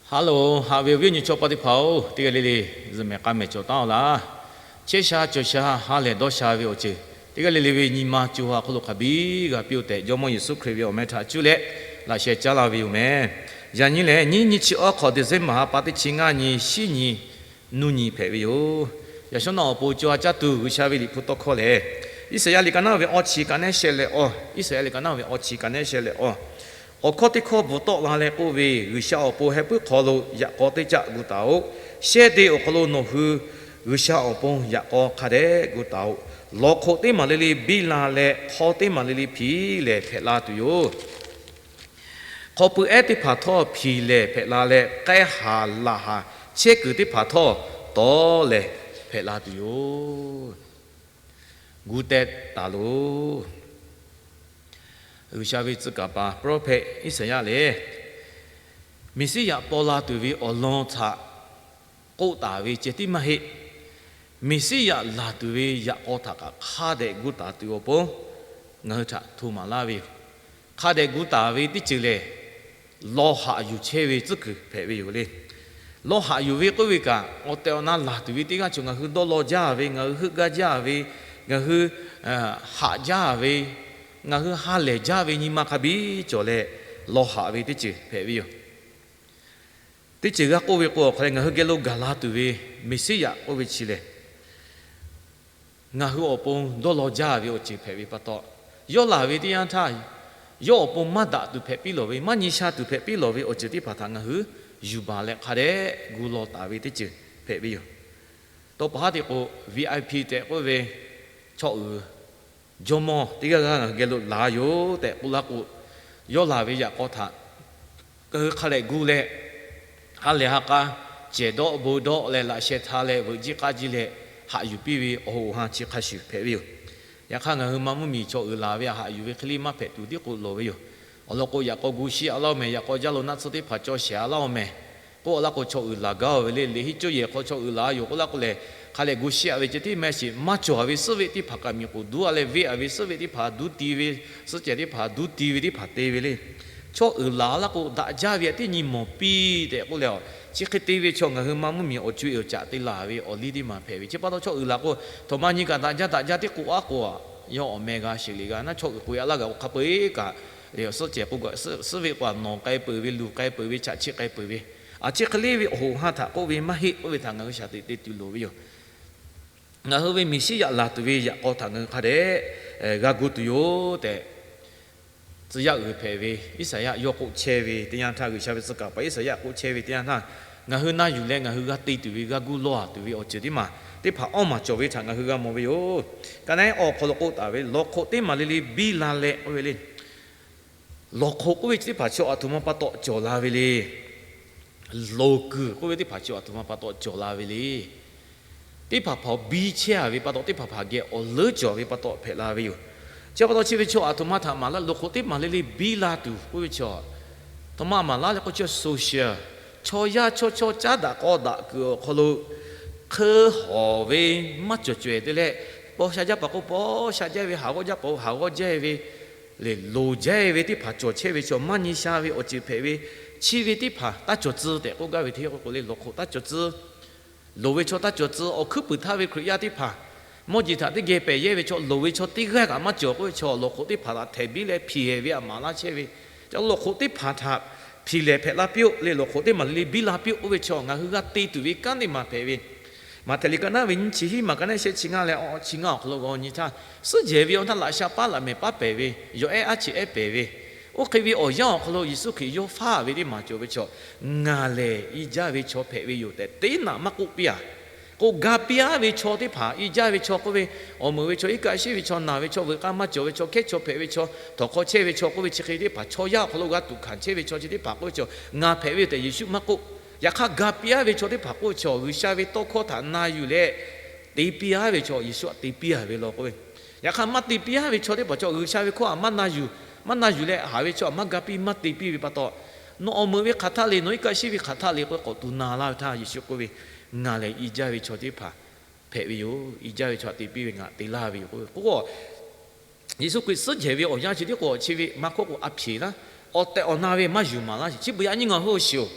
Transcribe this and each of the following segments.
Haˉ loˬ, haꞈ ve awˬ viˉ awˬ nyi chaw pa teˇ hpaˍ-oˬ, teˇ g'aˇ le le zuhꞈ mehˍ k'a mehˍ cawˬ taˉ-oˬ laˇ. Chehˇ sha cawˬ sha ha lehˬ dawˇ sha ve awˬ ceuˬ teˇ g'aˇ le le ve nyi ma co ha hk'aw lo hk'a biˇ g'a piˇ-oˆ tehꞈ, Jawˇmawˇ Yeˍsuˆ Hkriꞈ ve awˬ meh htaꞈ cuˇ leh laꞈ sheh caˉ laˇ ve yoˬ meh. Yaꞈ nyi lehˬ, nyiˇ nyiˇ chi awˉ hk'awꞈ December ha pa teˇ chi ngaˇ nyi, shiˉ nyi, nuˇ nyi hpehꞈ ve yoˬ. Yaꞈ shawˉ nawˉ awˬ pon co ha caˇ tuˬ G'uiˬsha ve liꞈ hpu tawˇ hkawˇ lehˬ, Iˉsaˍyaˆ liꞈ ka naˉ ve awˇ chi ka nehˉ sheh leh awˇ, Iˉsaˍyaˆ liꞈ ka naˉ ve awˇ chi ka nehˉ sheh leh awˇ, awˬ hkawˇ teˇ hkawˇ bvuhꞈ tawˆ la leh k'oˆ ve, G'uiˬsha awˬ pon heh puiˉ hk'aw lo yaꞈ k'aw teˇ caˆ gu taˍ-oꞈ. Shehˇ de awˬ hk'aw lo nawˬ hui G'uiˬsha awˬ pon yaꞈ k'aw hk'a dehꞈ gu taˍ-oꞈ. Lawˬ hk'oꞈ teˇ maˬ le le biˇ la leh, hk'aw teˇ maˬ le le hpiˍ lehˬ hpehꞈ la tuˬ yoˬ. Hk'aw pui ehˉ teˇ hpaˍ htawˇ hpiˍ lehˬ hpehꞈ la leh, k'ai haˍ laˬ haˍ chehˇ kuiˬ teˇ hpaˍ htawˇ tawˍ lehˬ hpehꞈ la tuˬ yoˬ. Gu teh taˍ loˬ. G'uiˬsha ve tcuh kaˍ paˍ prophet Iˉsaˍyaˆ lehˬ, Meˍsiˉyaꞈ paw la tuˬ ve awˬ lawn htaꞈ k'oˆ taˍ ve ceh tiˉ maˇ heˆ. Meˍsiˉyaꞈ laˬ tuˬ ve yaꞈ k'aw htaꞈ kaꞈ hk'a dehꞈ gu taˍ tuˬ awˬ pon ngaˬ hui htaꞈ hto maˍ laˇ ve yoˬ. Hk'a dehꞈ gu taˍ ve teˇ ceuˬ lehˬ, lawˬ haꞈ yuˬ chehˇ ve tcuhˉ kuiˬ hpehꞈ ve yoˬ le. Lawˬ haꞈ yuˬ ve k'oˆ ve kaꞈ, awˬ tehˬ awˬ na laˬ tuˬ ve teˇ g'aˇ chaw ngaˬ hui dawˇ law jaˇ ve, ngaˬ hui heuˆ gaˇ jaˇ ve, ngaˬ hui haꞈ jaˇ ve, ngaˬ hui ha lehˬ jaˇ ve nyi ma hk'a biˇ cawˬ leh, lawˬ haꞈ ve teˇ ceuˬ hpehꞈ ve yoˬ. Teˇ ceuˬ g'a k'oˆ ve k'o, awˬ hk'aw leh ngaˬ hui geh lo gaˬ la tuˬ ve Meˍsiˉyaꞈ k'oˆ ve chi lehˬ, ngaˬ hui awˬ pon dawˇ law jaˇ ve awˬ ceuˬ hpehꞈ ve pa taw, yawˇ laˬ ve teˇ yanˇ htaˇ, yawˇ awˬ pon maˇ daꞈ tuˬ hpehꞈ piˇ lawˬ ve, maˇ nyi sha tuˬ hpehꞈ piˇ lawˬ ve awˬ ceuˬ teˇ hpaˍ htaꞈ ngaˬ hui yuˬ baˬ leh hk'a dehꞈ gu law taˍ ve teˇ ceuˬ hpehꞈ ve yoˬ. Tawˇ pa haˉ te k'o, V I P tehꞈ k'oˆ ve chaw uiˍ jawˇmawˇ teˇ g'aˇ g'aˇ ngaˬ hui geh lo laˬ yoˬ tehꞈ k'oˆ laˇ k'o, yawˇ laˬ ve yaꞈ k'aw htaꞈ ngaˬ hui hk'a dehꞈ gu leh, ha lehˬ ha k'a cehˬ dawˆ bon dawˆ leh laꞈ sheh hta leh veuꞈ jiˇ k'aˇ jiˇ leh haꞈ yuˬ piˇ ve awˬ hoꞈ awˬ ha chi hk'a shuˍ hpehꞈ ve yoˬ. Yaꞈ hk'aˇ, ngaˬ hui maˇ mvuhˇmiˬ chaw uiˍ laˬ ve haꞈ yuˬ ve hk'e le maˇ hpehꞈ tuˬ tiˉ k'o lawˬ ve yoˬ. Awˬ lawn k'o, yaꞈ k'aw gu shiˉ a laˇ-oˬ mehˍ, yaꞈ k'aw jaˇ lo naˆ tsuhˇ teˇ hpaˍ caw shehˍ a laˇ-oˬ mehˍ. K'oˆ laˇ k'o, chaw uiˍ laˬ gaˇ-oˬ ve le. Liꞈ henˇ cawˇ yehˬ hk'aw chaw uiˍ laˬ yoˬ k'oˆ laˇ k'o lehˬ, hk'a dehꞈ gu shiˉ a ve ceh tiˉ mehˍ shiˍ, maˇ cawˬ ve suhˉ veˆ teˇ hpaˍ kaꞈ miˬ k'oˍ duˉ a leh veˆ a ve suhˉ veˆ teˇ hpaˍ duˇ ti ve, suhˉ cehˬ teˇ hpaˍ duˇ ti ve teˇ hpaˍ te ve le. Chaw uiˍ laˬ laˇ k'o, daꞈ jaˇ ve a teˇ nyi mawˬ piˇ tehꞈ k'oˆ leh, chi hk'e te ve chaw ngaˬ hui maˇ mvuhˇmiˬ awˬ co-e awˬ caꞈ te laˬ ve awˬ liˇ teˇ maˬ hpehꞈ ve. Chi pa taw chaw uiˍ laˬ k'o, htawnˍ ma nyi kaꞈ daꞈ jaˇ daꞈ jaˇ tiˉ k'oˆ aˉ k'o, yawˇ awˬ meh g'a sheˍ le g'a naˉ, chaw uiˍ k'oꞈ-e a laˇ g'a k'o, hk'a peu-eˬ kaꞈ suhˉ cehˬ k'o, suhˉ veˆ k'o nawˬ k'ai peuˬ ve, luˬ k'ai peuˬ ve, chaꞈ chiˆ k'ai peuˬ ve, a chi hk'e le ve awˬ hoꞈ ha htaꞈ k'oˆ ve maˇ heˆ k'oˆ ve htaꞈ ngaˬ hui shaˍ teꞈ te tuˬ loˍ ve yoˬ. Ngaˬ hui ve Meˍsiˉyaꞈ laˬ tuˬ ve yaꞈ k'aw htaꞈ ngaˬ hui hk'a dehꞈ g'a gu tuˬ yoˬ tehꞈ, tcuh yaˇ uiˍ hpehꞈ ve Iˉsaˍyaˆ yawˇ k'oˆ chehˇ ve teˇ yanˇ htaˇ, G'uiˬsha ve tcuh kaˍ paˍ Iˉsaˍyaˆ k'oˆ chehˇ ve teˇ yanˇ htaˇ, ngaˬ hui na yuˬ leh ngaˬ hui g'a te tuˬ ve, g'a gu law tuˬ ve awˬ ceuˬ teˇ maˬ teˇ hpaˍ awˇ maˬ cawˬ ve htaꞈ ngaˬ hui g'a mawˬ ve yoˬ. Ka naˉ awˬ hk'aw lo k'oˆ taˍ ve, lawˬ hk'oꞈ teˇ maˬ le le biˇ la leh k'oˆ ve le. Lawˬ hk'oꞈ k'oˆ ve chi teˇ hpaˍ chaw aˬ htoꞈ ma pa taw cawˬ la ve le. Loˍ kuiˬ k'oˆ ve teˇ hpaˍ chaw aˬ htoꞈ ma pa taw cawˬ la ve le. Teˇ hpaˍ hpaˍ biˇ chehˇ a ve pa taw, teˇ hpaˍ hpaˍ geh awˬ leuˉ cawˬ ve pa taw hpehꞈ la ve yoˬ. Chi pa taw chi ve chaw aˬ htoꞈ ma htaꞈ maˍ laˇ, lawˬ hk'oꞈ teˇ maˬ le le biˇ la tuˬ k'oˆ ve chaw, htoꞈ ma maˍ laˇ leh k'o, chaw social, chaw yaˇ chaw chaw caˉ daꞈ k'aw daꞈ kuiˬ awˬ hk'aw lo hkeu hawˍ ve maˇ cawˬ cawehˬ te leh, paw sha jaˇ paˍ k'o paw sha jaˇ ve, haˍ g'awˇ jaˇ paˍ k'o haˍ g'awˇ jaˇ ve lehˬ, loˍ jaˇ ve teˇ hpaˍ cawˬ chehˇ ve chaw maˇ nyi sha ve awˬ ceuˬ hpehꞈ ve. Chi ve teˇ hpaˍ taˇ cawˬ tcuh tehꞈ k'oˆ gaˇ ve teˇ hk'oˆ k'o le, lawˬ hk'oꞈ taˇ cawˬ tcuh. Loˍ ve chaw taˇ cawˬ tcuh. Awˬ hkuiˉ puiˍ htaˇ ve Hkriꞈ yaˇ teˇ hpaˍ, mawˇ jeˬ htaꞈ teˇ geh pehˬ yehˇ ve chaw, loˍ ve chaw teˇ g'aˇ kaꞈ maˇ cawˬ k'oˆ ve chaw, lawˬ hk'oꞈ teˇ hpaˍ htaꞈ htehꞈ biˇ leh hpiˍ hehˍ ve aꞈ maˍ laˇ chehˇ ve. Chaw lawˬ hk'oꞈ teˇ hpaˍ htaꞈ hpiˍ lehˍ hpehꞈ la piˇ-oˆ le, lawˬ hk'oꞈ teˇ maˬ le le biˇ la piˇ-oˆ k'oˆ ve chaw, ngaˬ hui g'a te tuˬ ve kanˉ teˇ maˬ hpehꞈ ve. Maꞈhtehˍ liꞈ ka naˉ ve nyiˇ chi hiˉ maˬ ka naˉ shehˆ chi ngaˇ leh awˇ chi ngaˇ awˬ hk'aw lo g'aw nyi htaˇ, suhˉ jehˬ ve awˬ htaˇ laꞈ sha paˉ laꞈ mehˍ paˉ pehˍ ve, yawˬ ehˉ aˉ cheꞈ ehˉ pehˍ ve, oˇ hk'e ve awˬ yanˇ awˬ hk'aw lo Yeˍsuˆ Hkriꞈ yawˇ faˉ ve teˇ maˬ cawˬ ve chaw, ngaˬ lehˬ i jaˇ ve chaw hpehꞈ ve yoˬ tehꞈ teˇ naꞈ maˇ k'oˆ piˇ-a. K'o ga piˇ-a ve chaw teˇ hpaˍ, i jaˇ ve chaw k'oˆ ve, awˬ meuˍ ve chaw, iˉ kaˆ shiˉ ve chaw, naˬ ve chaw, veuꞈ k'aˇ maˇ cawˬ ve chaw, hkehˉ chaw hpehꞈ ve chaw, htawnˍ hk'aw chehˇ ve chaw k'oˆ ve chi hk'e teˇ hpaˍ, chaw yaˇ awˬ hk'aw lo g'a tuꞈ hkanˍ chehˇ ve chaw chi teˇ hpaˍ k'oˆ ve chaw, ngaˬ hpehꞈ ve yoˬ tehꞈ Yeˍsuˆ maˇ k'oˆ. Yaꞈ hk'aˇ ga piˇ-a ve chaw teˇ hpaˍ k'oˆ ve chaw, G'uiˬsha ve tawˇ hkawˇ htaꞈ na yuˬ leh te piˇ-a ve chaw, Yeˍsuˆ htaꞈ te piˇ-a ve law k'oˆ ve. Yaꞈ hk'aˇ maˇ te piˇ-a ve chaw teˇ hpaˍ chaw, G'uiˬsha ve hkawˇ htaꞈ maˇ na yuˬ, maˇ na yuˬ leh haꞈ ve chaw htaꞈ maˇ ga piˇ maˇ te piˇ ve pa taw, nawˬ awˬ meuˍ ve hk'aˬ htaˆ le, nawˬ iˉ kaˆ shiˉ ve hk'aˬ htaˆ le k'oˆ k'awꞈ tuˬ na laˇ ve htaˇ, Yeˍsuˆ k'oˆ ve, Ngaˬ lehˬ i jaˇ ve chaw teˇ hpaˍ hpehꞈ ve yoˬ. I jaˇ ve chaw htaꞈ te piˇ ve ngaˬ te laˇ ve yoˬ k'oˆ ve k'o, Yeˍsuˆ Hkriꞈ suhˉ jehˬ ve awˬ yanˇ chi tiˉ k'o chi ve maˇ hkawˇ k'o a hpeꞈ laˇ, awˬ tehˬ awˬ na ve maˇ yuˬ maˍ laˇ. Chi beuꞈ yaꞈ nyi ngaˬ hui awˬ shiˍ-oˬ,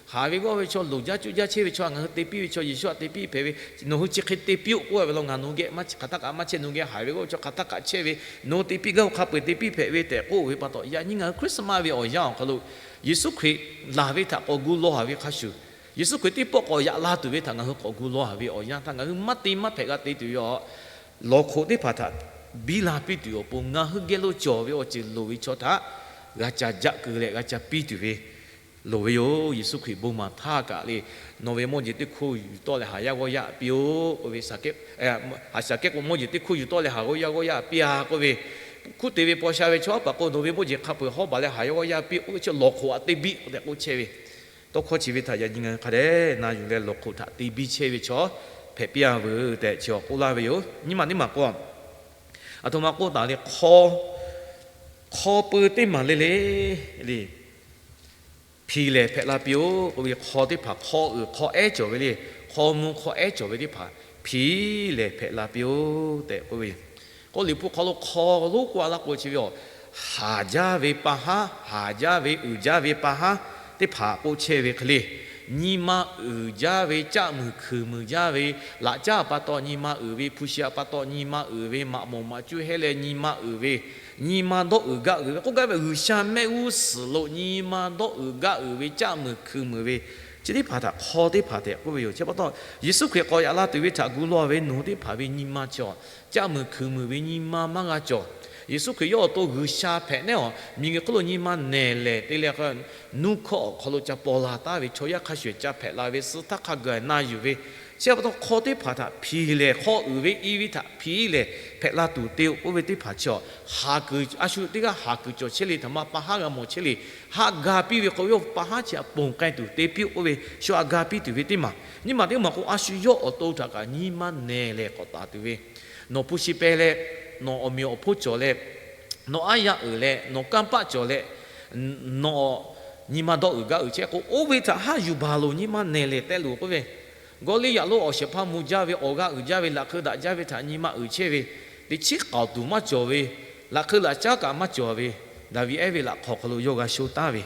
Haˍ ve g'awˇ ve chaw, loˍ jaˇ cuˇ jaˇ chehˇ ve chaw, ngaˬ hui te piˇ ve chaw, Yeˍsuˆ htaꞈ te piˇ hpehꞈ ve, nawˬ hui chi hk'e te piˇ-oˆ k'oˆ ve law, ngaˬ nawˬ hui geh hk'aˬ htaˇ kaꞈ maˇ chehˇ, nawˬ hui geh haiˬ ve g'awˇ ve chaw hk'aˬ htaˇ kaꞈ chehˇ ve, nawˬ hui te piˇ gaˇ ve hk'a peu-eˬ te piˇ hpehꞈ ve tehꞈ k'oˆ ve pa taw, yaꞈ nyi ngaˬ hui Christmas ve awˬ yanˇ awˬ hk'aw lo Yeˍsuˆ Hkriꞈ laˬ ve htaꞈ k'awꞈ gu law haˍ ve hk'a shuˍ, Yeˍsuˆ Hkriꞈ teˇ pawˆ k'awꞈ yaꞈ la tuˬ ve htaꞈ ngaˬ hui k'awꞈ gu law haˍ ve awˬ yanˇ htaˇ, ngaˬ hui maˇ te maˇ hpehꞈ g'a te tuˬ ve awˬ lawˬ hk'oꞈ teˇ hpaˍ htaꞈ biˇ la piˇ tuˬ awˬ pon, ngaˬ hui geh lo cawˬ ve awˬ ceuˬ loˍ ve chaw htaꞈ g'a ca jaˆ keu leh g'a ca piˇ tuˬ ve loˍ ve yoˬ. Yeˍsuˆ Hkriꞈ bon maˍ htaˇ kaꞈ le, nawˬ ve mawˇ jeˬ teˇ hkoˇ yuˬ tawˆ leh haˍ yaˇ g'awˇ yaˇ piˇ-oˆ k'oˆ ve, haˍ shaˍ kehˉ k'o mawˇ jeˬ teˇ hkoˇ yuˬ tawˆ leh haˍ g'awˇ yaˇ g'awˇ yaˇ piˇ-a k'oˆ ve, hkunˉ te ve paw sha ve chaw aˉ paˍ k'o, nawˬ ve mawˇ jeˬ hk'a peu-eˬ hawˉ baˬ leh haˍ yaˇ g'awˇ yaˇ piˇ k'oˆ ve chi lawˬ hk'oꞈ htaꞈ te biˇ tehꞈ k'oˆ chehˇ ve, tawˇ hkawˇ chi ve htaꞈ yaꞈ nyi ngaˬ hui hk'a dehꞈ na yuˬ leh lawˬ hk'oꞈ htaꞈ te biˇ chehˇ ve chaw hpehꞈ piˇ-a veuˬ tehꞈ chi awˬ k'oˆ laˇ ve yoˬ. Nyiˇ maˬ teˇ maˬ k'o, aˬ htoꞈ ma k'oˆ taˍ le, hk'aw peu teˇ maˬ le le le hpiˍ lehˬ hpehꞈ la piˇ-oˆ k'oˆ ve, hk'aw teˇ hpaˍ hk'aw uiˍ hk'aw ehˉ cawˬ ve le, hk'aw mvuh hk'aw ehˉ cawˬ ve teˇ hpaˍ hpiˍ lehˬ hpehꞈ la piˇ-oˆ tehꞈ k'oˆ ve yoˬ. K'o Liꞈ hpu hk'aw lo hk'aw lonˉ k'oˆ a laˇ k'o chi ve awˬ, haˍ jaˇ ve pa haˉ, haˍ jaˇ ve uiˍ jaˇ ve pa haˉ teˇ hpaˍ k'oˆ chehˇ ve hk'e le, nyi ma uiˍ jaˇ ve, caˆ muiˬ hkuiˬ muiˬ jaˇ ve, laꞈ caˉ pa taw nyi ma uiˍ ve, hpu shi pa taw nyi ma uiˍ ve, maꞈ moˍ maꞈ cuˇ hehˉ leh nyi ma uiˍ ve, nyi ma dawˇ uiˍ gaˇ uiˍ ve k'oˆ gaˇ ve, G'uiˬsha mehˆ g'uˇ suhˍ lo nyi ma dawˇ uiˍ gaˇ uiˍ ve, caˆ muiˬ hkuiˬ muiˬ ve, chi teˇ hpaˍ htaꞈ hk'aw teˇ hpaˍ tehꞈ k'oˆ ve yoˬ. Chi pa taw, Yeˍsuˆ Hkriꞈ k'awꞈ yaꞈ la tuˬ ve htaꞈ gu law ve nawˬ hui teˇ hpaˍ ve nyi ma chi awˬ, caˆ muiˬ hkuiˬ muiˬ ve nyi ma maˇ g'a cawˬ. Yeˍsuˆ Hkriꞈ yawˇ awˬ to G'uiˬsha hpehꞈ nehˉ awˬ, miˬguiˬ hk'oˆ lo nyi ma nehˬ lehˬ te leh, nuˇ hkawˇ awˬ hk'aw lo ca paw la taˍ ve chaw yaˇ hk'a shuˍ ca hpehꞈ la ve suh htaˇ hk'a gaˬ na yuˬ ve, chi pa taw hk'aw teˇ hpaˍ htaꞈ hpiˍ lehˬ, hk'aw uiˍ ve i ve htaꞈ hpiˍ lehˬ hpehꞈ la tuˬ te-oˬ k'oˆ ve teˇ hpaˍ chi awˬ, haˍ kuiˬ a shu teˇ g'aˇ haˍ kuiˬ cawˬ chehˇ le, htaꞈ ma pa haˉ g'a mawˬ chehˇ le, haˆ ga piˇ ve k'o, yawˇ pa haˉ chi htaꞈ ponˬ k'ai tuˬ te piˇ-oˆ k'oˆ ve, shu htaꞈ ga piˇ tuˬ ve teˇ maˬ. Nyiˇ maˬ teˇ maˬ k'o, a shu yawˇ awˬ to htaꞈ kaꞈ nyi ma nehˬ lehˬ k'awꞈ taˍ tuˬ ve, nawˬ hpu shi peh leh, nawˬ awˬ meꞈ awˬ hponˇ cawˬ leh, nawˬ aˉ yaˇ uiˍ leh, nawˬ kanˇ paˆ cawˬ leh, nawˬ nyi ma dawˇ uiˍ gaˇ uiˍ chehˇ k'o, oˇ ve htaꞈ haˉ yuˬ baˬ loˬ, nyi ma nehˬ lehˬ tehꞈ loˬ k'oˆ ve, Gawˇliˇyaꞈ lonˉ awˬ shehˍ hpaˇ mvuh jaˇ ve, awˬ g'aˇ uiˍ jaˇ ve, laꞈ hk'eu daꞈ jaˇ ve htaꞈ nyi ma uiˍ chehˇ ve, teꞈ chiˉ k'aoˍ tuˬ maˇ cawˬ ve, laꞈ hk'eu laꞈ caˉ kaꞈ maˇ cawˬ ve, Daˍviˆ ehˉ ve laꞈ hk'aw hk'aw lo yawˇ g'a sho taˍ ve,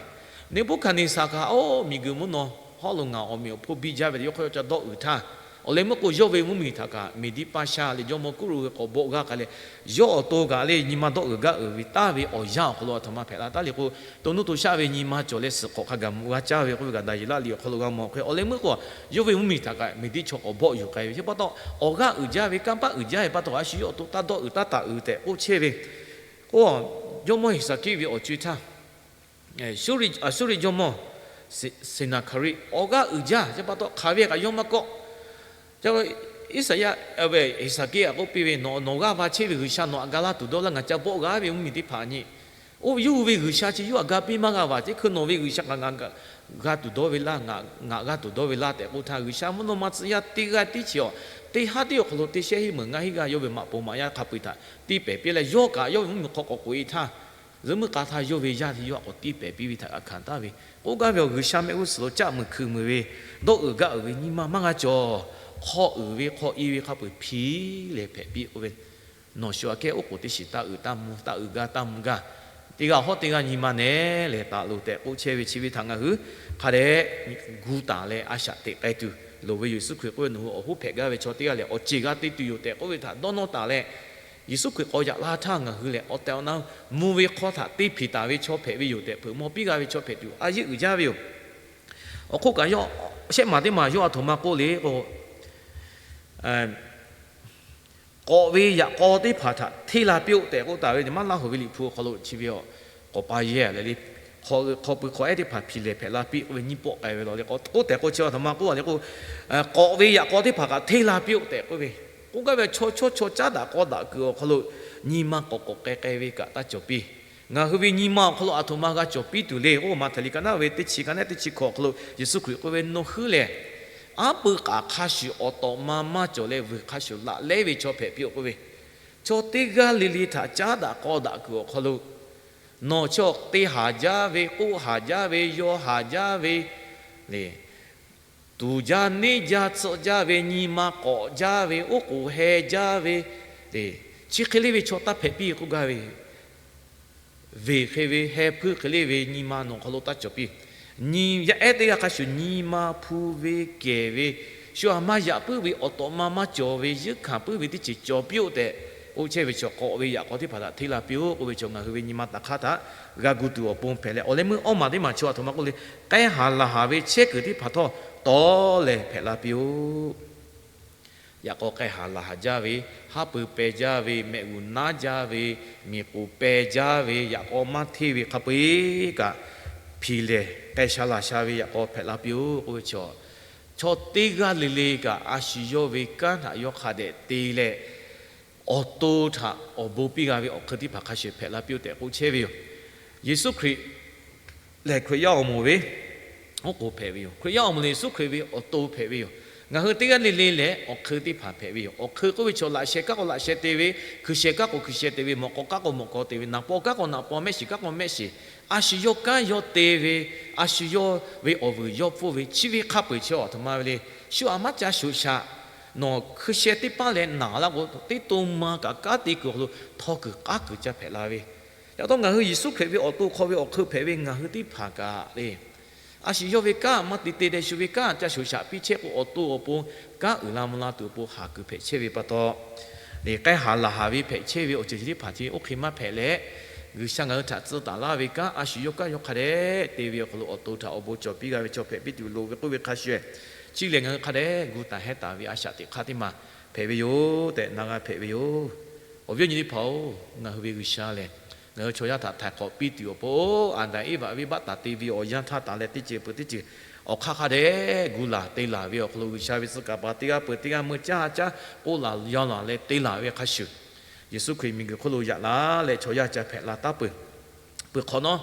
Neˍbuˆhkaˍneˍsaˍ kaꞈ, Oˇ, miˬguiˬ mvuhˇ naw hawˉ lo ngaˬ awˬ meꞈ awˬ hponˇ biˇ jaˇ ve, yawˇ hk'aw yawˇ ca dawˇ uiˍ htaˇ, awˬ leh meuˇ k'o yawˇ ve mvuhˇmiˬ htaꞈ kaꞈ Meˍdiˆ paˇ sha leh jawˇmawˇ Kuˉruˆ ve k'awꞈ bawˆ g'aˇ k'ai leh, yawˇ awˬ to kaꞈ le nyi ma dawˇ uiˍ gaˇ uiˍ ve taˍ ve awˬ yanˇ awˬ hk'aw lo aˬ htoꞈ ma hpehꞈ la taˍ le k'o, to nuˇ to shaˆ ve nyi ma cawˬ leh suhˍ hk'awꞈ hk'a gaˬ mvuh g'a caˇ ve k'oˆ ve kaꞈ Daˍyeˍlaˆ liꞈ awˬ hk'aw lo g'a mawˬ hk'e, awˬ leh meuˇ k'o yawˇ ve mvuhˇmiˬ htaꞈ kaꞈ Meˍdiˆ chaw k'awꞈ bawˆ yuˬ k'ai ve. Chi pa taw, awˬ g'aˇ uiˍ jaˇ ve, kanˇ paˆ uiˍ jaˇ ve pa taw, a shu yawˇ awˬ to taˇ dawˇ uiˍ taˇ taˍ uiˍ tehꞈ k'oˆ chehˇ ve. K'o, jawˇmawˇ Heˍsaˍkiˆ ve awˬ co-e htaˇ, Suˇriˆ, Aˍsuˇriˆ jawˇmawˇ Seˍnaˍhkaˍriˆ awˬ g'aˇ uiˍ jaˇ, chi pa taw hk'aˬ ve kaꞈ yawˇ maˇ kawˆ. Iˉsaˍyaˆ, Heˍsaˍkiˆ htaꞈ k'oˆ piˇ ve, Nawˬ, nawˬ g'aˇ va chehˇ ve G'uiˬsha nawˬ htaꞈ ga laˇ tuˬ dawˇ laˇ, ngaˬ ca bawˆ g'a ve mvuhˇmiˬ teˇ hpaˍ nyi. Oˇ yawˇ hui ve G'uiˬsha chi yawˇ htaꞈ ga piˇ maˇ g'a vaˬ, teˇ hkui nawˬ ve G'uiˬsha kaꞈ ngaˬ g'a tuˬ dawˇ ve laˇ, ngaˬ g'a tuˬ dawˇ ve laˇ tehꞈ k'oˆ htaˇ, G'uiˬsha mvuhˇ naw ma tcuh yaˇ teˇ g'aˇ tiˉ chi awˬ, teˇ haˉ tiˉ awˬ hk'aw lo teˇ shehnˉ hiˉ meunˍ ngaˇ hinˉ g'aˇ yawˇ ve maꞈ poˍ maꞈ yaˇ hk'a peu-eˬ htaꞈ tiˇ pehˍ piˇ leh, yawˇ kaꞈ yawˇ ve mvuhˇmiˬ hk'aw k'awꞈ k'oꞈ-e htaˇ, zuhꞈ muiˉ k'a htaˇ yawˇ ve yaˇ te yawˇ htaꞈ k'awꞈ tiˇ pehˍ piˇ ve htaꞈ g'a hkanˍ taˍ ve. K'oˆ gaˇ ve awˬ, G'uiˬsha mehˆ g'uˇ suhˍ lo caˆ muiˬ hkui muiˬ ve, dawˇ uiˍ gaˇ uiˍ ve nyi ma maˇ g'a cawˬ. Hk'aw uiˍ ve hk'aw i ve hk'a peu-eˬ hpiˍ leh hpehꞈ piˇ k'oˆ ve, Nawˬ shu aꞈ kehˉ oˉ k'oˍ teˇ shiˍ taˇ uiˍ taˇ mvuh, taˇ uiˍ gaˇ taˇ mvuh gaˇ, teˇ g'aˇ hawˉ teˇ g'aˇ nyi ma nehˬ lehˬ taˍ loˬ tehꞈ k'oˆ chehˇ ve chi ve htaꞈ ngaˬ hui hk'a dehꞈ gu taˍ leh a shaꞈ teꞈ k'ai tuˬ loˍ ve yoˬ. Yeˍsuˆ Hkriꞈ k'oˆ ve, Nawˬ hui awˬ hoˉ hpehꞈ gaˇ ve chaw teˇ g'aˇ lehˬ awˬ ceˬ g'a te tuˬ yoˬ tehꞈ k'oˆ ve htaꞈ dawˇ nawˇ taˍ leh, Yeˍsuˆ Hkriꞈ k'awꞈ yaꞈ la htaˇ ngaˬ hui lehˬ awˬ tehˬ awˬ na mvuh ve hk'aw htaꞈ te hpiˍ taˍ ve chaw hpehꞈ ve yoˬ tehꞈ, hpeuꞈ maw piˇ g'a ve chaw hpehꞈ tuˬ a yeˇ uiˍ jaˇ ve yoˬ. Awˬ hk'oˆ kaꞈ yawˇ shehˆ maˬ teˇ maˬ yawˇ aˬ htoꞈ ma k'oˆ le k'o, k'awꞈ ve yaꞈ k'aw teˇ hpaˍ htaꞈ hteˇ la piˇ-oˆ tehꞈ k'oˆ taˍ ve, maˇ laˇ hoꞈ ve Liꞈ hpu awˬ hk'aw lo chi ve a, k'awꞈ pa yehˬ leh le, hk'aw pui hk'aw ehˉ teˇ hpaˍ hpiˍ lehˬ hpehꞈ la piˇ k'oˆ ve nyiˇ pawˆ k'ai ve law le k'o, k'oˆ tehꞈ k'o chi aˬ htoꞈ ma k'oˆ a le k'o, k'awꞈ ve yaꞈ k'aw teˇ hpaˍ kaꞈ hteˇ la piˇ-oˆ tehꞈ k'oˆ ve, k'oˆ gaˇ ve chaw chaw chaw caˉ daꞈ k'aw daꞈ kuiˬ awˬ hk'aw lo nyi ma k'awꞈ k'awꞈ k'ai k'ai ve kaꞈ taˇ cawˬ piˇ. Ngaˬ hui ve nyi ma awˬ hk'aw lo aˬ htoꞈ ma g'a cawˬ piˇ tuˬ le k'o, Maꞈhtehˍ liꞈ ka naˉ ve teˇ chi ka naˉ teˇ chi hkawꞈ awˬ hk'aw lo Yeˍsuˆ Hkriꞈ k'oˆ ve, Nawˬ hui lehˬ aˉ peu k'aꞈ hk'a shuˍ awˬ tawꞈ ma maˇ cawˬ leh vuiˬ hk'a shuˍ laꞈ lehˉ ve chaw hpehꞈ piˇ-oˆ k'oˆ ve, chaw teˇ g'aˇ le le htaꞈ caˉ daꞈ k'aw daꞈ kuiˬ awˬ hk'aw lo nawˬ chaw te haˍ jaˇ ve, k'oˆ haˍ jaˇ ve, yaw haˍ jaˇ ve le, tuˍ jaˇ neˇ jaˇ tsuhˆ jaˇ ve, nyi ma k'awꞈ jaˇ ve, oˉ k'oˍ heh jaˇ ve, chi hk'e le ve chaw taˇ hpehꞈ piˇ k'oˆ gaˇ ve, veˬ hk'e ve heh hpuiˇ hk'e le ve nyi ma nawˬ hk'aw lo taˇ cawˬ piˇ. nyi yaˇ ehˉ teˇ g'aˇ hk'a shuˍ nyi ma hpu ve kehˬ ve, shu aꞈ maˇ yaꞈ puiˉ ve, awˬ tawꞈ ma maˇ cawˬ ve, yeunˇ hkanˍ puiˉ ve teˇ ceuˬ cawˬ piˇ-oˆ tehꞈ k'oˆ chehˇ ve chaw k'awꞈ ve yaꞈ k'aw teˇ hpaˍ htaꞈ hteˇ la piˇ-oˆ k'oˆ ve chaw, ngaˬ hui ve nyi ma taꞈ hk'aˇ htaꞈ g'a gu tuˬ awˬ pon hpehꞈ leh, awˬ leh meuˇ awˇ maˬ teˇ maˬ chaw aˬ htoꞈ ma k'oˆ le, k'ai haˍ laˬ haˍ ve chehˇ kuiˬ teˇ hpaˍ htawˇ tawˍ leh hpehꞈ la piˇ-oˆ. Yaꞈ k'aw k'ai haˍ laˬ haˍ jaˇ ve, haˉ pui peh jaˇ ve, mehꞈ g'uˬ naˉ jaˇ ve, miˬ k'oˍ peh jaˇ ve, yaꞈ k'aw maˇ hteˇ ve hk'a peu-eˬ kaꞈ, hpiˍ lehˬ k'ai sha laˬ sha ve yaꞈ k'aw hpehꞈ la piˇ-oˆ k'oˆ ve chaw, chaw teˇ g'aˇ le le kaꞈ a shu yawˇ ve kanˉ htaꞈ yawˇ hk'a dehꞈ te leh, awˬ to htaꞈ awˬ bon piˇ g'a ve awˬ hk'eun teˇ hpaˍ hk'a shuˍ hpehꞈ la piˇ-oˆ tehꞈ k'oˆ chehˇ ve yoˬ. Yeˍsuˆ Hkriꞈ lehˬ Hkriꞈ yaˇ awˬ moˍ ve oˉ k'oˍ hpehꞈ ve yoˬ. Hkriꞈ yaˇ awˬ moˍ lehˬ Yeˍsuˆ Hkriꞈ ve awˬ to hpehꞈ ve yoˬ. Ngaˬ hui teˇ g'aˇ le le lehˬ awˬ hk'eun teˇ hpaˍ hpehꞈ ve yoˬ. Awˬ hk'eun k'oˆ ve chaw, laꞈ sheh kanˉ k'o laꞈ sheh te ve, hkui sheh kanˉ k'o hkui sheh te ve, mawꞈ k'aw kanˉ k'o mawꞈ k'aw te ve, naˍ paw kanˉ k'o naˍ paw, mehˆ shiˍ kanˉ k'o mehˆ shiˍ, a shu yawˇ kanˉ yawˇ te ve, a shu yawˇ ve awˬ vuiˬ yawˇ hpfuhˇ ve chi ve hk'a peu-eˬ chaw aˬ htoꞈ ma ve le. Shu aꞈ maˇ ca shuˍ shaꞈ. Nawˬ hkui sheh teˇ paˉ leh naˬ laˇ k'o, teˇ to ma kaꞈ kanˉ te kuiˬ awˬ hk'aw lo htawˇ kuiˬ k'aˉ kuiˬ ca hpehꞈ la ve, yaꞈ taw ngaˬ hui Yeˍsuˆ Hkriꞈ ve awˬ to hk'aw ve awˬ hk'eun hpehꞈ ve ngaˬ hui teˇ hpaˍ kaꞈ le, a shu yawˇ ve kanˉ maˇ te te leh shu ve kanˉ ca shuˍ shaꞈ piˇ chehˇ k'o, awˬ to awˬ pon kanˉ uiˍ la mvuh la tuˬ awˬ pon haˍ kuiˬ hpehꞈ chehˇ ve pa taw, k'ai haˍ laˬ haˍ ve hpehꞈ chehˇ ve awˬ ceuˬ chi teˇ hpaˍ chi oˇ hk'e maˇ hpehꞈ leh, G'uiˬsha ngaˬ hui htaꞈ tcuh taˍ laˇ ve kanˉ a shu yawˇ kanˉ yawˇ hk'a dehꞈ te ve awˬ hk'aw lo awˬ to htaꞈ awˬ bon cawˬ piˇ g'a ve chaw hpehꞈ piˇ tuˬ loˍ ve k'oˆ ve hk'a shuˍ, chi lehˬ ngaˬ hui hk'a dehꞈ gu taˍ hehˉ taˍ ve a shaꞈ teꞈ hk'aˇ teˇ maˬ hpehꞈ ve yoˬ tehꞈ na g'a hpehꞈ ve yoˬ. Awˬ viˉ awˬ nyi teˇ hpaˍ-oˬ, ngaˬ hui ve G'uiˬsha lehˬ, ngaˬ hui chaw yaˇ htaꞈ htaiˍ hk'awꞈ piˇ tuˬ awˬ pon, Aˍdanˍ Eˇvaꞈ venˇbaˆ taˍ te ve awˬ yanˇ htaˇ taˍ leh teˇ ceuˬ peuˬ teˇ ceuˬ awˬ hk'aˇ hk'a dehꞈ gu laˬ te laˬ ve awˬ hk'aw lo G'uiˬsha ve tcuh kaˍ paˍ teˇ g'aˇ peuˬ teˇ g'aˇ meuˇ caˇ caˇ k'oˆ laˬ yaw laˬ leh te laˬ ve hk'a shuˍ, Yeˍsuˆ Hkriꞈ miˬguiˬ hk'oˆ lo yaꞈ la leh chaw yaˇ ca hpehꞈ la taˉ peuˬ. Peuˬ hk'awꞈ nawˉ,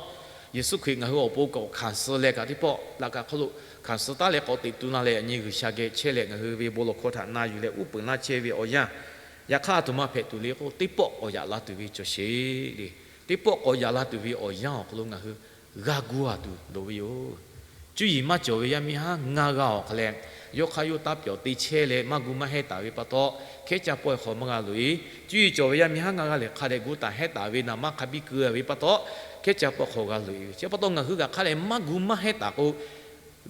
Yeˍsuˆ Hkriꞈ ngaˬ hui awˬ pon k'awꞈ hkanˍ suh leh kaꞈ teˇ pawˆ laꞈ kaꞈ hk'oˆ lo hkanˍ suh taˉ leh k'awꞈ teꞈ tu la leh yaꞈ nyi G'uiˬsha geh chehˇ leh ngaˬ hui ve bon lawˬ hkawˇ htaꞈ na yuˬ leh uˉ peunˍ laˇ chehˇ ve awˬ yanˇ, yaꞈ hk'aˇ aˬ htoꞈ ma hpehꞈ tuˬ le k'o, teˇ pawˆ k'awꞈ yaꞈ la tuˬ ve cawˬ sheˍ le. Teˇ pawˆ k'awꞈ yaꞈ la tuˬ ve awˬ yanˇ awˬ hk'aw lo ngaˬ hui g'a gu a tuˬ loˍ ve yoˬ. Cuˇ yiˍ maˇ cawˬ ve yaˇ miˇ haˉ ngaˇ g'a awˬ hk'a leh, yawˇ hk'aˇ yawˇ taˇ pyawˬ te chehˇ leh maˇ gu maˇ hehˉ taˍ ve pa taw, hkehˉ caˇ pawehˇ hk'aw maˇ g'a loꞈ-e. Cuˇ yiˍ cawˬ ve yaˇ miˇ haˉ ngaˇ g'a lehˬ hk'a dehꞈ gu taˍ hehˉ taˍ ve naˍ manˇ hk'a biˇ keu ve pa taw, hkehˉ caˇ pawehˇ hk'aw g'a loꞈ-e ve. Chi pa taw ngaˬ hui kaꞈ hk'a dehꞈ maˇ gu maˇ hehˉ taˍ k'o,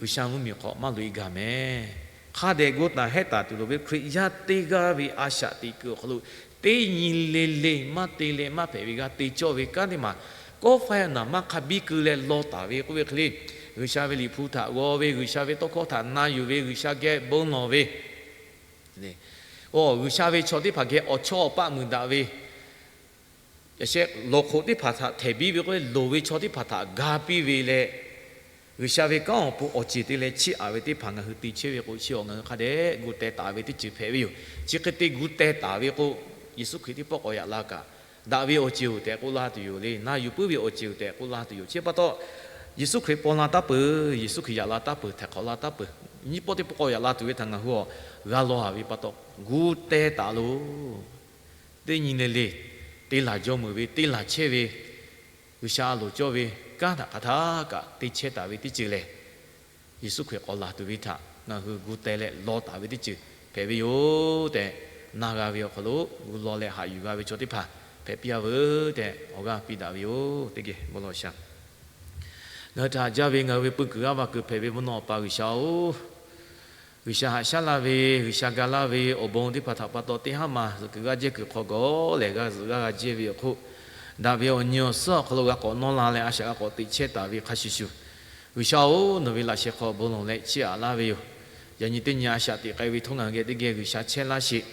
G'uiˬsha mvuhˇmiˬ hk'aw maˇ loꞈ-e gaˬ mehˍ. Hk'a dehꞈ gu taˍ hehˉ taˍ tuˬ loˍ ve Hkriꞈ yaˇ teˇ g'aˇ ve a shaꞈ teꞈ kuiˬ awˬ hk'aw lo teˇ nyi le le maˇ te leh maˇ hpehꞈ ve g'a te cawˇ ve kanˉ teˇ maˬ, kawˆ faiˇ naˍ manˇ hk'a biˇ keu leh law taˍ ve k'oˆ ve hk'e le, G'uiˬsha ve Liꞈ hpu htaꞈ g'aw ve, G'uiˬsha ve tawˇ hkawˇ htaꞈ na yuˬ ve, G'uiˬsha geh bon lawˬ ve, G'uiˬsha ve chaw teˇ hpaˍ geh awˬ chawˇ awˬ paˆ muiˬ daꞈ ve, yaꞈ sheh lawˬ hk'oꞈ teˇ hpaˍ htaꞈ htehˍ biˇ ve k'oˆ ve, loˍ ve chaw teˇ hpaˍ htaꞈ ga piˇ ve leh, G'uiˬsha ve kanˉ awˬ pon awˬ ceˬ te leh chiˇ aꞈ ve teˇ hpaˍ ngaˬ hui te chehˇ ve k'o, chi awˬ ngaˬ hui hk'a dehꞈ gu teh taˍ ve teˇ ceuˬ hpehꞈ ve yoˬ. Chi hk'e te gu teh taˍ ve k'o, Yeˍsuˆ Hkriꞈ teˇ pawˆ k'awꞈ yaꞈ la kaꞈ, daꞈ ve awˬ ceˬ-oˬ tehꞈ k'oˆ laˇ tuˬ yoˬ le. Na yuˬ puiˉ ve awˬ ceˬ-oˬ tehꞈ k'oˆ laˇ tuˬ yoˬ. Chi pa taw, Yeˍsuˆ Hkriꞈ paw la taˉ peuˬ, Yeˍsuˆ Hkriꞈ yaꞈ la taˉ peuˬ, htaiˍ hk'awꞈ la taˉ peuˬ. Nyiˇ pawˆ teˇ pawˆ k'awꞈ yaꞈ la tuˬ ve htaꞈ ngaˬ hui awˬ g'a law haˍ ve pa taw, gu teh taˍ loˬ. Teˇ nyi le le te laˬ jaw meuˍ ve, te laˬ chehˇ ve, G'uiˬsha a loˍ cawˇ ve kanˉ htaꞈ hk'aˬ htaˇ kaꞈ te chehˇ taˍ ve teˇ ceuˬ lehˬ, Yeˍsuˆ Hkriꞈ k'awꞈ laˬ tuˬ ve htaꞈ ngaˬ hui gu teh leh law taˍ ve teˇ ceuˬ hpehꞈ ve yoˬ tehꞈ, na g'a ve awˬ hk'aw lo gu law leh haꞈ yuˬ g'a ve chaw teˇ hpaˍ hpehꞈ piˇ-a veuˬ tehꞈ awˬ g'aˇ piˇ daꞈ ve yoˬ. Teˇ geh bon lawˬ shaˍ. Ngaˬ hui htaꞈ haꞈ jaˇ ve ngaˬ hui ve peu kuiˬ g'aˇ va kuiˬ hpehꞈ ve mvuhˇ naw awˬ pa G'uiˬsha-oˬ, G'uiˬsha haꞈ shaˉ laˇ ve, G'uiˬsha ga laˇ ve awˬ bon teˇ hpaˍ htaꞈ pa taw, teˇ haˉ ma zuhꞈ kuiˬ g'aˇ jehˇ kuiˬ hk'aw gawˬ lehˬ g'a zuhꞈ g'aˇ g'a jehˇ ve awˬ hk'oˆ, daꞈ ve awˬ nyi awˬ suhˉ awˬ hk'aw lo g'a k'awꞈ nawˇ la leh a shaꞈ g'a k'awꞈ teꞈ chehˇ taˍ ve hk'a shuˍ shuˍ, G'uiˬsha-oˬ, nawˬ ve laꞈ sheh hk'aw bon lawˬ leh chiˇ aꞈ laˇ ve yoˬ. Yaꞈ nyi teˇ nyi a shaꞈ teꞈ k'ai ve htawˇ ngaˬ hui geh teˇ geh G'uiˬsha chehˇ laˇ sheˍ.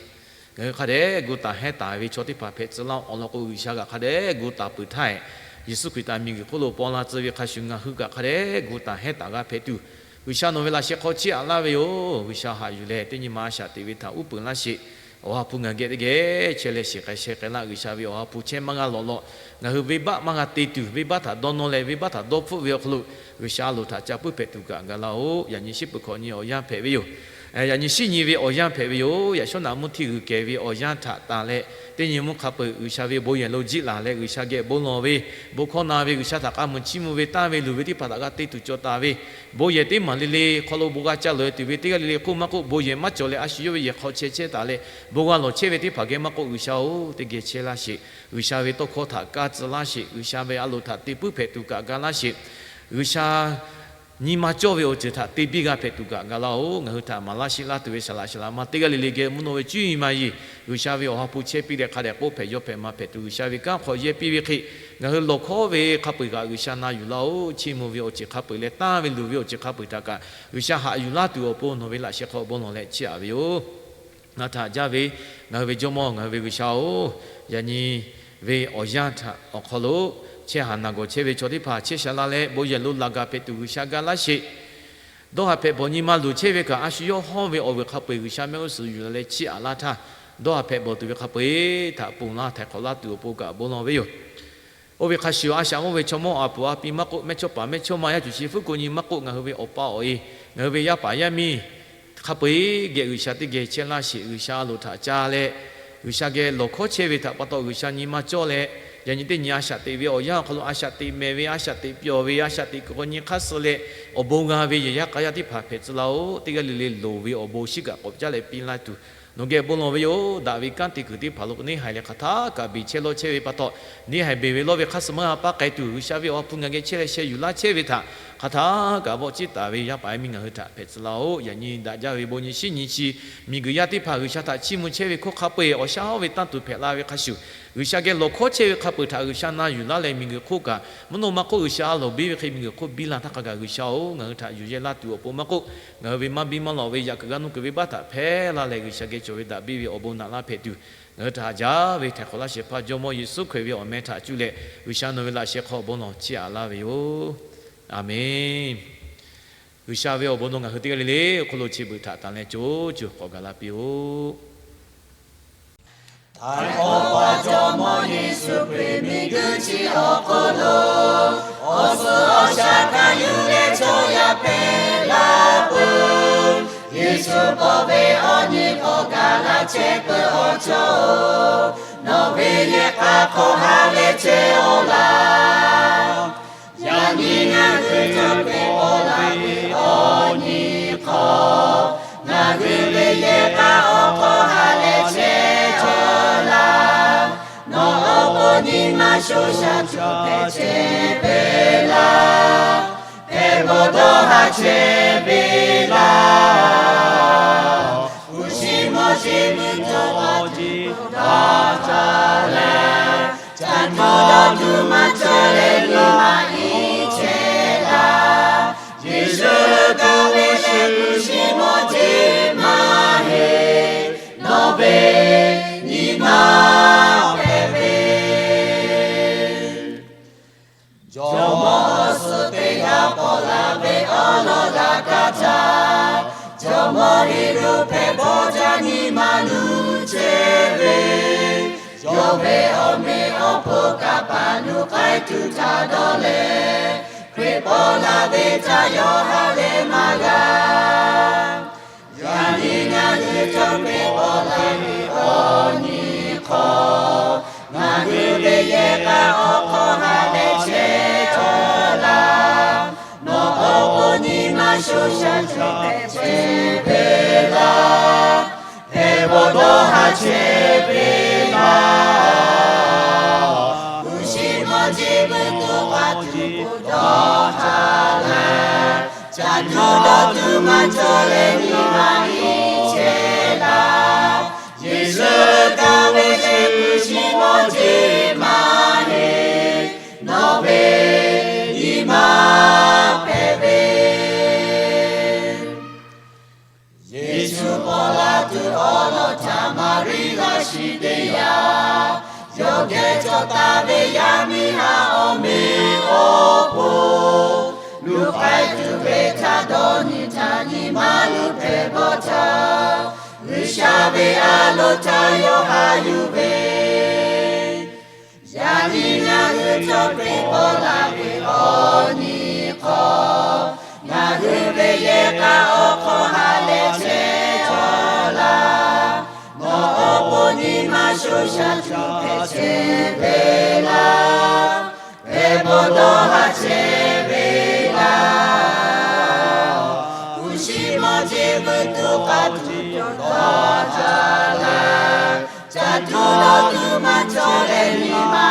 Ngaˬ hui hk'a dehꞈ gu taˍ hehˉ taˍ ve chaw teˇ hpaˍ hpehꞈ tcuh laˇ-oˬ. Awˬ lawn k'o, G'uiˬsha kaꞈ hk'a dehꞈ gu taˍ peuˬ htaˇ, Yeˍsuˆ Hkriꞈ htaꞈ miˬguiˬ hk'oˆ lo paw la tcuh ve hk'a shuˍ, ngaˬ hui kaꞈ hk'a dehꞈ gu taˍ hehˉ taˍ g'a hpehꞈ tuˬ, G'uiˬsha nawˬ ve laꞈ sheh hk'aw chiˇ aꞈ laˇ ve yoˬ. G'uiˬsha haꞈ yuˬ leh teˇ nyi ma a shaꞈ teꞈ ve htaꞈ uˉ peunˍ laˇ sheˍ. Awˬ ha hpu ngaˬ hui geh teˇ geh chehˇ leh shiˍ k'ai sheh k'ai laˇ. G'uiˬsha ve awˬ ha hpu chehˇ maˇ g'a lawꞈ lawꞈ, ngaˬ hui venˇbaˆ maˇ g'a te tuˬ, venˇbaˆ htaꞈ dawˇ nawˇ leh venˇbaˆ htaꞈ dawˇ hpfuhˆ ve awˬ hk'aw lo, G'uiˬsha a loˍ htaꞈ ca puiˉ hpehꞈ tuˬ kaꞈ ga laˇ-oˬ. Yaꞈ nyi shiˉ peuˬ hkawꞈ nyi awˬ yanˇ hpehꞈ ve yoˬ. Yaꞈ nyi shiˉ nyi ve awˬ yanˇ hpehꞈ ve yoˬ. Yaꞈ shawˉ naꞈ mvuhˇ htiˇ g'uiˬ kehˬ ve awˬ yanˇ htaꞈ tanˬ leh, teˇ nyi mvuhˇ hk'a peu-eˬ G'uiˬsha ve bon yehˬ lo jiˆ laˬ leh G'uiˬsha geh bon lawˬ ve, bon hkawˇ na ve, G'uiˬsha htaꞈ k'a muiˬ chiˇ mvuh ve, tanˇ ve luˬ ve teˇ hpaˍ htaꞈ g'a te tuˬ cawˬ taˍ ve, bon yehˬ teˇ maˬ le le hk'aw lo bon g'a ca loꞈ-e tuˬ ve teˇ g'aˇ le le hk'oˆ maˇ k'oˆ, bon yehˬ maˇ cawˬ leh a shu yawˇ ve yehˬ hk'aw chehˇ chehˇ taˍ leh bon g'a lawˬ chehˇ ve teˇ hpaˍ geh maˇ k'oˆ, G'uiˬsha-oˬ, teˇ geh chehˇ laˇ sheˍ. G'uiˬsha ve tawˇ hkawˇ htaꞈ kaˇ tcuh laˇ sheˍ. G'uiˬsha ve a loˍ htaꞈ te puiˉ hpehꞈ tuˬ kaꞈ ga laˇ sheˍ. G'uiˬsha nyi ma cawˇ ve awˬ ceuˬ htaꞈ te biˇ g'a hpehꞈ tuˬ kaꞈ gaˬ laˇ-oˬ. Ngaˬ hui htaꞈ maˍ laˇ sheˆ laˇ tuˬ ve saˍ laꞈ saˍ laꞈ ma teˇ g'aˇ le le geh mvuhˇ naw ve cuˇ yiˍ maˍ yiˍ G'uiˬsha ve awˬ ha hpu chehˇ piˇ leh hk'a dehꞈ k'oˆ hpehꞈ yaw hpehꞈ maˍ hpehꞈ tuˬ, G'uiˬsha ve kanˉ hk'aw yehˇ piˇ ve hk'e, ngaˬ hui lawˬ hkawˉ ve hk'a peu-eˬ kaꞈ G'uiˬsha na yuˬ laˇ-oˬ. Chiˇ mvuh ve awˬ ceuˬ hk'a peu-eˬ leh tanˇ ve luˬ ve awˬ ceuˬ hk'a peu-eˬ htaꞈ kaꞈ G'uiˬsha haꞈ yuˬ laˇ tuˬ awˬ pon nawˬ ve laꞈ sheh hk'aw bon lawˬ leh chiˇ aꞈ ve yoˬ. Ngaˬ htaꞈ jaˇ ve ngaˬ hui ve Jawˇmawˇ, ngaˬ hui ve G'uiˬsha-oˬ, yaꞈ nyi ve awˬ yanˇ htaꞈ awˬ hk'aw lo chehˇ haˍ naˬ gawˬ chehˇ ve chaw teˇ hpaˍ chehˇ sha la leh bon yehˬ lo laˬ gaˬ hpehꞈ tuˬ G'uiˬsha gaˇ laˇ sheˍ. Dawˇ haˍ hpehꞈ bawˬ nyi ma luˬ chehˇ ve kaꞈ, a shu yawˇ hawˇ ve awˬ vuiˬ hk'a peu-eˬ G'uiˬsha mehˆ g'uˇ suhˍ yuˬ la leh chiˇ aꞈ laˇ htaˇ, dawˇ haˍ hpehꞈ bawˬ tuˬ ve hk'a peu-eˬ htaꞈ ponˬ laˇ htaiˍ hk'awꞈ laˇ tuˬ awˬ pon kaꞈ bon lawˬ ve yoˬ. Oˇ ve hk'a shuˍ, a shaꞈ mawˇ ve chaw mawˇ a puˍ a pi maˇ k'oˆ, mehˇchawˇpaˍ mehˇchawˇma yaˇ cuˬ chi fuˉ ko nyi maˇ k'oˆ, ngaˬ hui ve awˬ pa awˬ e, ngaˬ hui ve yaˇ paˍ yaˇ miˇ hk'a peu-eˬ geh G'uiˬsha teˇ geh chehˇ laˇ sheˍ. G'uiˬsha a loˍ htaꞈ ca leh, G'uiˬsha geh lawˬ hkawˉ chehˇ ve htaꞈ pa taw G'uiˬsha nyi ma cawˇ leh, yaꞈ nyi teˇ nyi a shaꞈ teꞈ ve awˬ yanˇ awˬ hk'aw lo a shaꞈ teꞈ mehˍ ve, a shaꞈ teꞈ pyawˬ ve, a shaꞈ teꞈ kuiˬ k'o nyi hk'aˇ suh leh, awˬ bon g'a ve yehˬ yaˇ k'a yaˇ teˇ hpaˍ hpehꞈ tcuh laˇ-oˬ. Teˇ g'aˇ le le loˍ ve awˬ bon shiˉ kaꞈ k'awꞈ caˉ leh piˇ laˇ tuˬ, nawˬ geh bon lawˬ ve yoˬ. Daꞈ ve kanˉ te kuiˬ teˇ hpaˍ lo neˇ haiˬ leh hk'aˬ htaˇ kaꞈ beˬ chehˇ lawˇ chehˇ ve pa taw, neˇ haiˬ beˬ ve lawˇ ve hk'aˇ suh maˇ g'a paˇ k'ai tuˬ, G'uiˬsha ve awˬ ha hpu ngaˬ geh chehˇ leh sheh yuˬ laˇ chehˇ ve htaꞈ hk'aˬ htaˇ kaꞈ vawˆ ciˉ taˍ ve yaˇ paˍ yaˇ miˇ ngaˬ hui htaꞈ hpehꞈ tcuh laˇ-oˬ. Yaꞈ nyi daꞈ jaˇ ve bon nyi shiˉ nyi chi miˬguiˬ yaˇ teˇ hpaˍ G'uiˬsha htaꞈ chiˇ mvuh chehˇ ve hk'oˆ hk'a peu-eˬ awˬ shaˉ hawˉ ve tanˇ tuˬ hpehꞈ la ve hk'a shuˍ, G'uiˬsha geh lawˬ hkawˉ chehˇ ve hk'a peu-eˬ htaꞈ G'uiˬsha na yuˬ laˇ leh miˬguiˬ hk'oˆ kaꞈ mvuhˇ naw ma hk'oˆ G'uiˬsha a loˍ biˇ ve hk'e miˬguiˬ hk'oˆ biˇ la htaˇ hk'a gaˬ G'uiˬsha-oˬ, ngaˬ hui htaꞈ yuˬ yehˇ laˇ tuˬ awˬ pon maˇ k'oˆ, ngaˬ hui ve maˇ biˇ maˇ lawꞈ ve yaꞈ kuiˬ g'aˇ nuˇ kuiˬ ve baˆ htaꞈ hpehˇ laˇ leh G'uiˬsha geh cawˬ ve daꞈ biˇ ve awˬ bon naꞈ laˇ hpehꞈ tuˬ, ngaˬ hui htaꞈ haꞈ jaˇ ve htaiˍ hk'awꞈ laˇ shehˍ hpaˇ Jawˇmawˇ Yeˍsuˆ Hkriꞈ ve awˬ meh htaꞈ cuˇ leh G'uiˬsha nawˬ ve laꞈ sheh hk'aw awˬ bon lawˬ chiˇ aꞈ laˇ ve yoˬ. Aˬmenˍ. G'uiˬsha ve awˬ bon nawˬ ngaˬ hui teˇ g'aˇ le le awˬ hk'aw lo chi beuꞈ htaꞈ tanˍ leh co co k'awꞈ gaˬ la piˇ-oˆ. Htaiˍ hk'awꞈ pa Jawˇmawˇ Yeˍsuˆ Hkriꞈ miˬguiˬ chi awˬ hk'aw lo awˬ suhˍ awˬ shaˍ hkanˍ yuˬ leh chaw yaˇ hpehꞈ la peuˬ. Yeˍsuˆ bawˆ ve awˬ nyi k'awꞈ gaˬ la chehˇ peuˬ awˬ cawˬ-oˬ, nawˬ ve yehˬ k'a hk'aw ha leh chehˇ-oˆ laˇ. Yaꞈ nyi ngaˬ hui cawˬ ve awˬ laꞈ ve awˬ nyi hk'aw, ngaˬ hui ve yehˬ k'a awˬ hk'aw ha leh chehˇ-oˆ laˇ. Nawˬ awˬ pon nyi ma sho shaˍ tuˬ hpehꞈ chehˇ ve laˇ. Hpehꞈ bawˬ dawˇ haˍ chehˇ ve laˇ. Hpu shi mawˇ jeˬ mvuhˇ cawˬ awˬ jeˬ dawˇ caˇ leh, caˬ tuˬ dawˇ tuˬ maˇ cawˬ leh nyi ma iˉ chehˇ laˇ. Yeˍsuˆ kaꞈ ve leh hpu shi mawˇ jeˬ maˇ heˆ, nawˬ ve nyi ma hpehꞈ ve Jawˇmawˇ awˬ suhˍ teˇ g'aˇ pawˆ laˇ ve awˬ lawn g'a kaˇ htaˇ, Jawˇmawˇ Heˍroˆ hpehꞈ bawˆ jaˇ nyi ma nuˇ chehˇ ve, yawˇ ve awˬ meh awˬ hpawˇ kaꞈ paˍ nuˇ k'ai tuˬ htaꞈ dawˇ leh, Hkriꞈ pawˆ laˇ ve htaꞈ yawˇ ha leh maˇ g'a. Yaꞈ nyi ngaˬ hui cawˬ ve Hkriꞈ pawˆ laˇ ve awˬ nyi hk'aw, ngaˬ hui ve yehˬ k'a awˬ hk'aw ha leh chehˇ-oˆ laˇ. Nawˬ awˬ pon nyi ma sho shaˍ tuˬ hpehꞈ chehˇ ve laˇ. Hpehꞈ bawˬ dawˇ haˍ chehˇ ve laˇ. Hpu shi mawˇ jeˬ mvuhˇ tuˬ k'a tuˬ k'o dawˇ haˍ leh, caˬ tuˬ dawˇ tuˬ maˇ cawˬ leh nyi ma iˉ chehˇ laˇ. Yeˍsuˆ kaꞈ ve leh hpu shi mawˇ jeˬ maˇ heˆ, nawˬ ve nyi ma hpehꞈ ve Yeˍsuˆ pawˆ laˇ tuˬ awˬ lawn htaꞈ Maˍriˆ laˇ shiˍ teˇ yanˇ, yawˇ geh cawˬ taˍ ve yaˇ miˇ haˉ awˬ meꞈ awˬ hponˇ, luˬ k'ai tuˬ ve htaꞈ dawˇ nyi htaˇ nyi ma luˬ hpehꞈ bawˬ htaˇ, G'uiˬsha ve a loˍ htaꞈ yawˇ haꞈ yuˬ ve Yaꞈ nyi ngaˬ hui cawˬ Hkriꞈ pawˆ laˇ ve awˬ nyi hk'aw, ngaˬ hui ve yehˬ k'a awˬ hk'aw ha leh chehˇ-oˆ laˇ. Nawˬ awˬ pon nyi ma sho shaˍ tuˬ hpehꞈ chehˇ ve laˇ. Hpehꞈ bawˬ dawˇ haˍ chehˇ ve laˇ. Hpu shi mawˇ jeˬ mvuhˇ tuˬ k'a tuˬ dawˇ caˇ leh, caˬ tuˬ dawˇ tuˬ maˇ cawˬ leh nyi ma